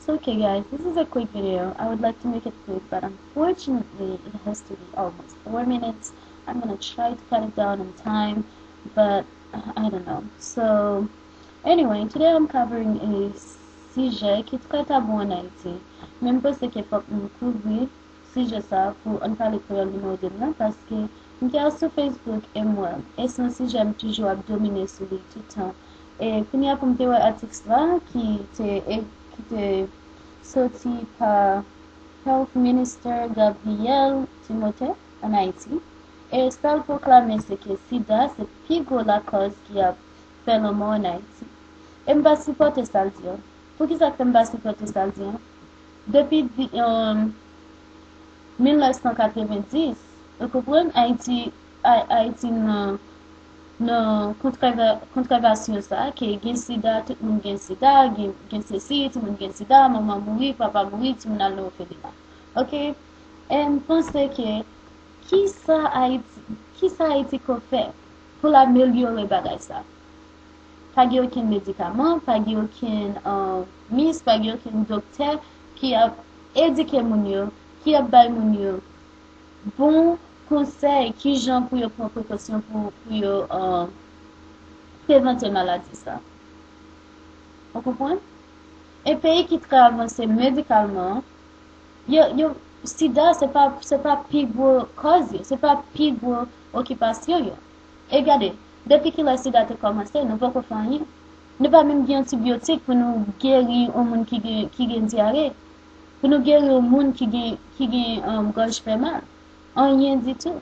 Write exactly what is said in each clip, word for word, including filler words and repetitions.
So, okay, guys, this is a quick video. I would like to make it quick, but unfortunately, it has to be almost four minutes. I'm gonna try to cut it down in time, but uh, I don't know. So, anyway, today I'm covering a sijè ki trè tabou an Ayiti. Men m panse ke fòk nou kouvri sijè sa pou Ann Pale Kreyòl nimewo de lan, paske m te al sou Facebook e m wè, e se yon sijè m toujou ap domine sou li tout tan. E kounye a pou m te wè atik la ki te, e, ki te soti pa Health Minister Gabriel Timothé ann Ayiti. E sa l pwoklame se ke sida se pi gwo lakòz ki ap fè lanmò ann Ayiti. E m pa sipòte sa l di an. Poukisa k fè m pa sipòte sa l di an? Depi di- um, mil nèf san katrevenndis, ou konprann, Ayiti, Ay- Ayiti nan, nan kontrèva- kontrèvasyon sa, ke gen sida, tout moun gen sida, gen, gen sesi, tout moun gen sida, manman mouri, papa mouri, timoun al nan ofelina. Ok? E m panse ke kisa Ayiti, kisa Ayiti ko fè pou l amelyore bagay sa? Pa gen okenn medikaman, pa gen okenn uh, mis, pa gen okenn doktè ki ap edike moun yo, ki ap bay moun yo bon konsèy kijan pou yo pran prekosyon pou, pou yo uh, prevante maladi sa. Ou konprann? E peyi ki trè avanse medikalman, yo, yo, sida se pa, se pa pi gwo kòz yo, se pa pi gwo okipasyon yo. E gade, depi kilè sida te kòmanse, nou poko fè anyen. Nou pa menm gen antibyotik pou nou geri yon moun ki gen, ki gen dyare, pou nou geri yon moun ki gen, ki gen um, gòj fè mal. Anyen ditou.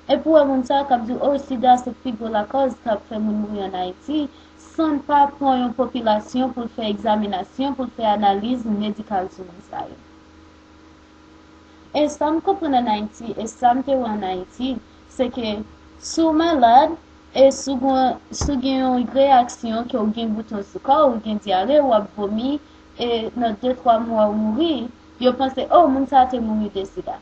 E pou wè moun sa k ap di, oh, sida se pi gwo lakòz k ap fè moun mouri ann Ayiti, san n pa pran yon popilasyon pou l fè egzaminasyon, pou l fè analiz medikal sou moun sa yo. E sa m konprann ann Ayiti, e sa m te wè ann Ayiti, se ke si w malad, e si w gen, si w gen yon reyaksyon ke w gen bouton sou kò w, ou gen dyare, w ap vomi, e nan de twa mwa w mouri, yo panse, oh, moun sa a te mouri de sida.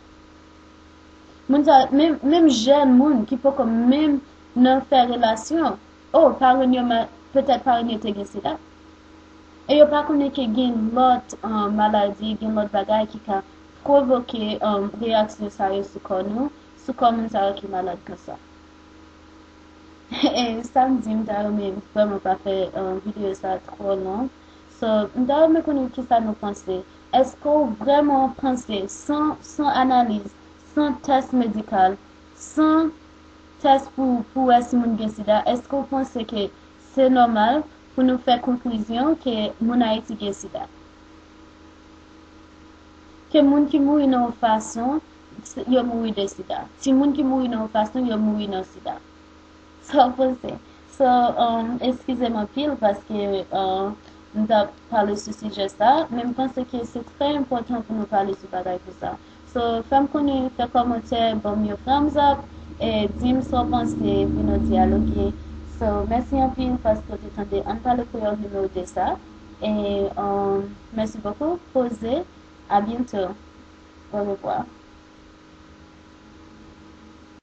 Moun sa, menm, menm jèn moun ki poko menm nan fè relasyon, oh, paran yo, ma- petèt paran yo te gen sida. E yo pa konnen ke gen lòt uh, maladi, gen lòt bagay ki ka pwovoke um, reyaksyon sa yo sou kò nou, sou kò moun sa yo ki malad konsa. E sa m di, m ta renmen vrèman pa fè uh, videyo sa twò long. So, m ta renmen konnen kisa nou panse. Èske w vrèman panse, san, san analiz, san tès medikal, san tès pou, pou wè si moun gen sida, èske w panse ke se nòmal pou nou fè konklizyon ke moun Ayiti gen sida? Ke moun ki mouri nan yon fason, yo mouri de sida. Timoun ki mouri nan yon fason, yo mouri nan sida. Sa w panse? So, um, eskize m anpil paske um, m t ap pale sou sijè sa, men m panse ke se trè enpòtan pou nou pale sou bagay konsa. So, fè m konnen, fè kòmantè, ban m yon thumbs up, e di m sa w panse, pou nou dyaloge. So, mèsi anpil paske w te tande Ann Pale Kreyòl nimewo de sa. E um, mèsi bokou. Poze. A byento. Orevwa.